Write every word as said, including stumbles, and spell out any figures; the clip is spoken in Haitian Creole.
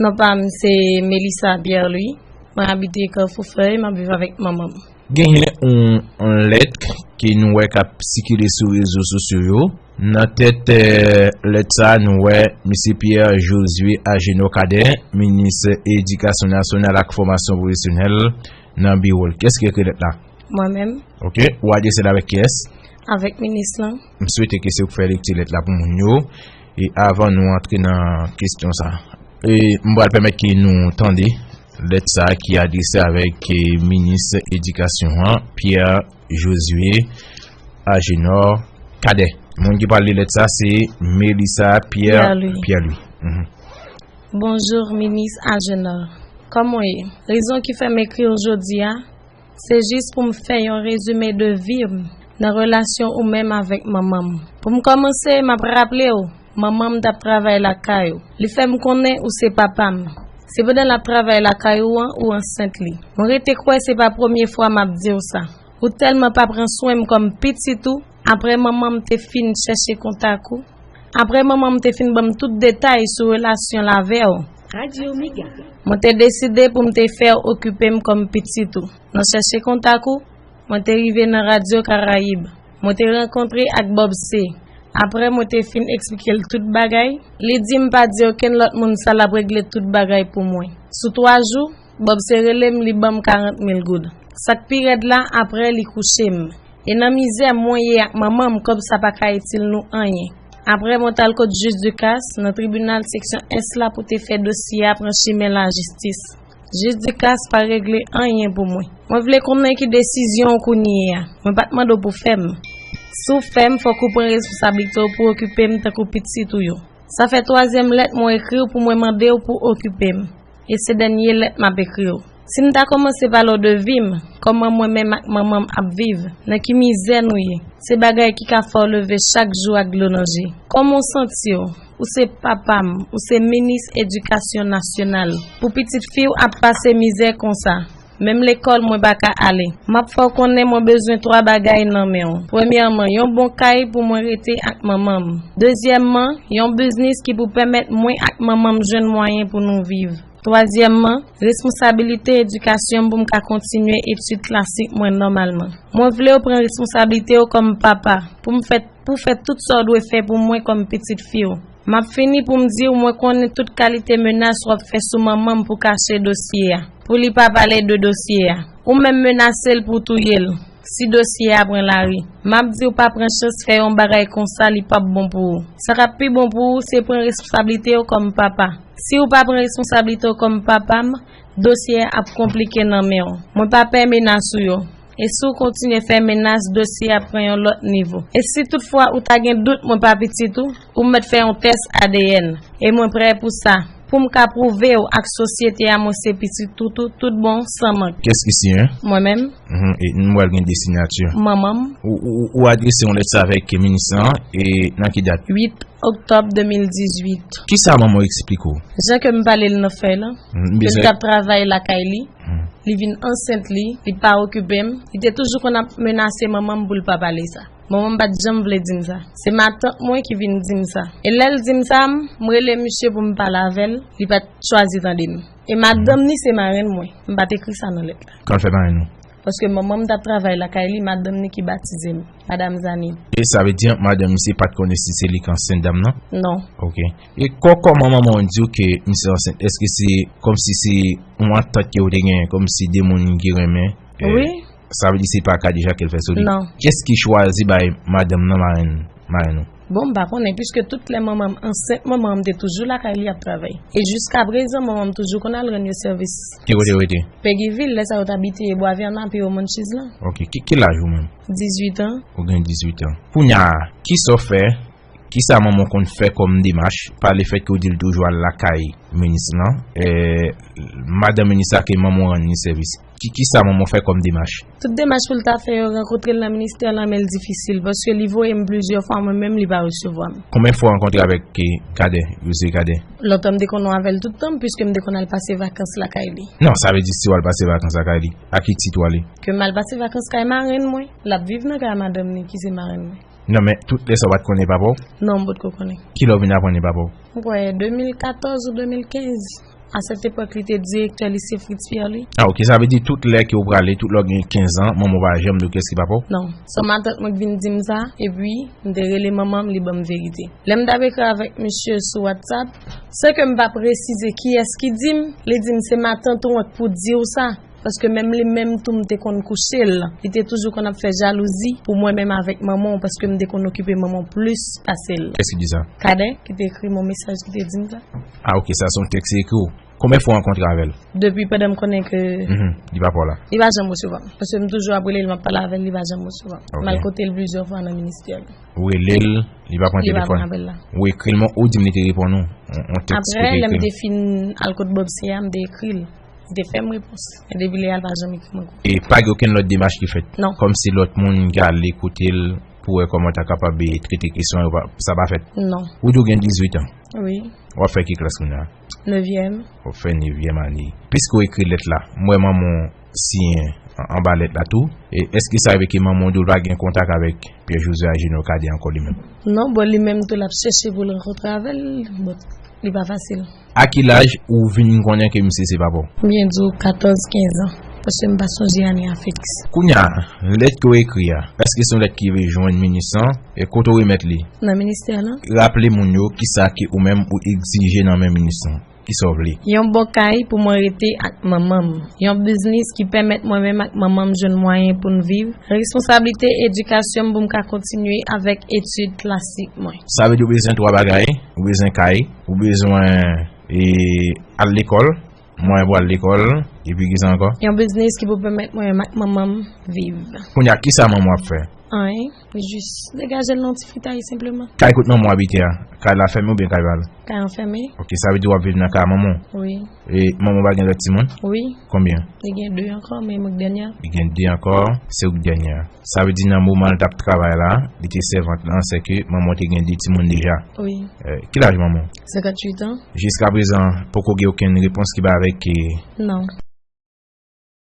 Non pa m se Melissa Pierre Louis. Mwen abite Kafou Fèy, m ap viv avèk manman m. Genyen yon, yon lèt ke nou wè k ap sikile sou rezo sosyo yo. Nan tèt, eh, lèt sa a, nou wè Mesye Pierre Josué Agénor Cadet, minis edikasyon nasyonal ak fòmasyon pwofesyonèl nan biwo l. Kiyès ki ekri lèt la? Mwen menm. Ok. Ou adrese l avèk kiyès? Avèk minis lan. M swete ke se ou k fè lekti lèt la pou moun yo. E avan nou antre nan kesyon sa, e m pral pèmèt ke nou tande lèt sa ki adrese avèk, eh, minis edikasyon an, Pierre Josué Agénor Cadet. Moun ki pral li lèt sa se Melissa Pierre Pierre Louis. Pierre Louis. Mhm. Bonjou, minis Agénor. Kòman w ye? Rezon ki fè m ekri w jodi a, se jis pou m fè yon rezime de vi m nan relasyon ou menm avèk manman m. Pou m kòmanse, m ap raple w, manman m t ap travay lakay ou. Li fè m konnen ou se papa m. Se pandan l ap travay lakay ou an, ou ansent li. Mwen rete kwè se pa premye fwa m ap di w sa. Ou tèlman pa pran swen m kòm pitit ou, apre manman m te fin chèche kontak ou, apre manman m te fin ban m tout detay sou relasyon l avè w, mwen te deside pou m te fè w okipe m kòm pitit ou. Nan chèche kontak ou, mwen te rive nan Radyo Karayib. Mwen te rankontre ak Bob C. Apre mwen te fin eksplike l tout bagay, li di m pa di okenn lòt moun sa l ap regle tout bagay pou mwen. Sou twa jou, Bob C rele m, li ban m karant mil goud. Sa k pi rèd la, apre li kouche m. E nan mizè mwen ye ak manman m, kòb sa pa ka itil nou anyen. Apre mwen t al kot jij Ducasse nan tribinal seksyon S la pou te fè dosye a pran chimen lajistis. Jij Ducasse pa regle anyen pou mwen. Mwen vle konnen ki desizyon w kounye a. Mwen pa t mande w pou fè m. Si w fè m, fòk ou pran responsablite w pou okipe m tankou pitit ou yo. Sa fè twazyèm lèt mwen ekri w pou mwen mande w pou okipe m. E se dènye lèt m ap ekri w. Si m ta kòmanse pale w de vi m, kòman mwen menm ak manman m ap viv, nan ki mizè nou ye, se bagay ki ka fè w leve chak jou ak dlo nan je. Kòman w santi w? Ou se papa m, ou se minis edikasyon nasyonal. Pou pitit fi w ap pase mizè konsa. Menm lekòl mwen pa ka ale. M ap fè w konnen mwen bezwen twa bagay nan men w. Premyèman, yon bon kay pou mwen rete ak manman m. Dezyèmman, yon biznis ki pou pèmèt mwen ak manman m jwenn mwayen pou nou viv. Twazyèmman, responsabilite edikasyon m pou m ka kontinye etid klasik mwen nòmalman. Mwen vle w pran responsablite w kòm papa pou m fè, pou fè tout sa w dwe fè pou mwen kòm pitit fi w. M ap fini pou m di w mwen konnen tout kalite menas w ap fè sou manman m pou kache dosye a, pou li pa pale de dosye a. Ou menm menase l pou w touye l si dosye a pran lari. M ap di w pa pran chans fè yon bagay konsa, li p ap bon pou ou. Sa k ap pi bon pou ou se pran responsablite w kòm papa. Si w pa pran responsablite w kòm papa m, dosye a ap konplike nan men w. Mwen pa pè menas ou yo. E si w kontinye fè menas, dosye a pran yon lòt nivo. E si toutfwa ou ta gen dout mwen pa pitit ou, ou mèt fè yon tès A D N. E mwen prè pou sa. Pou m ka pwouve w ak sosyete a mwen se pitit tout ou, tout bon, san mank. Kiyès ki siyen? Mwen menm. Mhm, e nou pral gen de siyati. Manman m. Ou, ou, ou adrese yon lèt sa avèk minis lan, e nan ki dat? Uit oktòb de mil dizuit. Kisa manman w eksplike w? Jan ke m pale l nan fèy lan, mhm, ke l t ap travay lakay li, mhm, li vin ansent li, li pa okipe m, li te toujou konn ap menase manman m pou l pa pale sa. Manman m pa t janm vle di m sa. Se matant mwen ki vin di m sa. E lè l di m sa, m, m rele misye pou m pale avè l, li pa t chwazi tande m. E madanm ni se marenn mwen. M pa t ekri sa nan lèt la. Kòman l fè marenn ou? Paske manman m t ap travay lakay li, madanm ni ki batize m, Madam Zani. E sa vle di madanm misye pa t konnen si se li k ansent dam nan? Non. Ok. E kò-, kòman manman w di w ke misye ansent? Èske se kòmsi se yon antant ke w te genyen, kòmsi de moun ki renmen? Eh, wi. Sa vle di se pa Kadija ke l fè sou li? Non. Kiyès ki chwazi bay madanm nan marenn, marenn ou? Bon, m pa konnen, piske tout lè manman m ansent, manman m te toujou lakay li ap travay. E jiskaprezan, manman m toujou konn al rann yo sèvis. Ki kote yo rete? Peguiville, lè sa yo t abite Bwa Vèna, pi yo Monchiz lan. Ok, ki, ki laj ou menm? Dizuit an. Ou gen dizuit an. Kounye a, kisa w fè? Kisa manman w konn fè kòm demach, pa lefèt ke w di l toujou al lakay minis lan, eh, madanm minis la ke manman w rann li sèvis? Ki, kisa manman w fè kòm demach? Tout demach pou l ta fè yo, rankontre l nan ministè lan, men l difisil, paske li voye m plizyè fwa, mwen menm li pa resevwa m. Konbyen fwa w rankontre avèk, eh, Kadè, Josué Kadè? Lontan m te konn wè avè l tout tan, piske m te konn al pase vakans lakay li. Non, sa vle di si w al pase vakans lakay li, a ki tit w ale? Ke m al pase vakans kay marenn mwen, l ap viv nan kay madanm ni ki se marenn mwen. Non, men tout lè sa w pa t konnen papa w? Non, m potko konnen. Kilè w vin aprann li papa w? M kwè de mil katòz ou de mil kenz. A sèt epòk, li te direktè lise Fritz Pierre, li. Ah, ok, sa vle di tout lè ke w prale, tout lè w gen kenz an, manman w pa janm di w kiyès ki papa w? Non. Se matant mwen ki vin di m sa, epi m te rele manman m, li ban m verite. Lè m t ap ekri avèk misye sou WhatsApp, san ke m pa presize kiyès ki di m, li di m se matant ou an k pou di w sa. Paske menm li menm tou, m te konn kouche l. Li te toujou konn ap fè jalouzi pou mwen menm avèk manman w, paske m te konn okipe manman w plis pase l. Kiyès ki di sa? Kadè, ki te ekri m yon mesaj, ki te di m sa. Ah, ok, sa se yon tèks li ekri w. Konbyen fwa w rankontre avè l? Depi pandan m konnen ke Mhm, li pa pa w la. Li pa janm resevwa m. Paske m toujou ap rele l, m ap pale avè l, li pa janm resevwa m. Ok. M al kote l plizyè fwa nan ministè li. Ou rele l, li pa pran Li pa telefòn. Pran apèl la. Ou ekri l, men ou di m li te reponn ou. On, on tèks Apre, ou te lè m ekri l. Te fin al kot Bob Seya, m te ekri l. Li te fè m repons. E depi lè a, l pa janm ekri m ankò. E pa gen okenn lòt demach ki fèt? Non. Kòmsi lòt moun ki ale kote l pou wè kòman w ta kapab, e, trete kesyon yo, pa, sa pa fèt? Non. Ou di w gen dizuit an? Wi. W ap fè ki klas kounye a? Nevyèm. W ap fè nevyèm ane. Piske w ekri lèt la, m wè manman w siyen an, anba lèt la tou. E èske sa rive ke manman w di w l pa gen kontak avèk Pierre José ak Junior Cadet ankò li menm? Non, bon, li menm tou l ap chèche pou l rankontre avè l, bon, li pa fasil. A ki laj ou vin konnen ke misye se papa w? M byen di w katòz, kenz an, paske m pa sonje ane a fiks. Kounye a, lèt ke w ekri a, èske se yon lèt ki rive jwenn minis lan? E kote w remèt li? Nan ministè lan. Raple moun yo kisa ke ou menm ou egzije nan men minis lan. Kisa w vle? Yon bon kay pou mwen rete ak manman m. Yon biznis ki pèmèt mwen menm ak manman m jwenn mwayen pou n viv. Responsablite edikasyon m pou m ka kontinye avèk etid klasik mwen. Sa vle di w bezwen twa bagay, ou bezwen kay, ou bezwen, e, al lekòl, mwayen pou al lekòl, epi kisa ankò? Yon biznis ki pou pèmèt mwen menm ak manman m viv. Kounye a, kisa manman w ap fè? Anyen. Jis degaje l nan ti fritay senpleman. Kay kot manman w abite a, kay la fèmen oubyen kay pa l? Kay an fèmen. Ok, sa vle di w ap viv nan kay a manman w? Wi. E manman w pa gen lòt timoun? Wi. Konbyen? Li gen de ankò, men mwen k dènye a. Li gen de ankò, se ou k dènye a. Sa vle di nan moman l t ap travay la, li te sèvant lan, sèke manman w te gen de timoun deja. Wi. Eh, ki laj manman w? Senkanntuit an. Jiskaprezan, poko gen okenn repons ki bay avèk, eh, Non.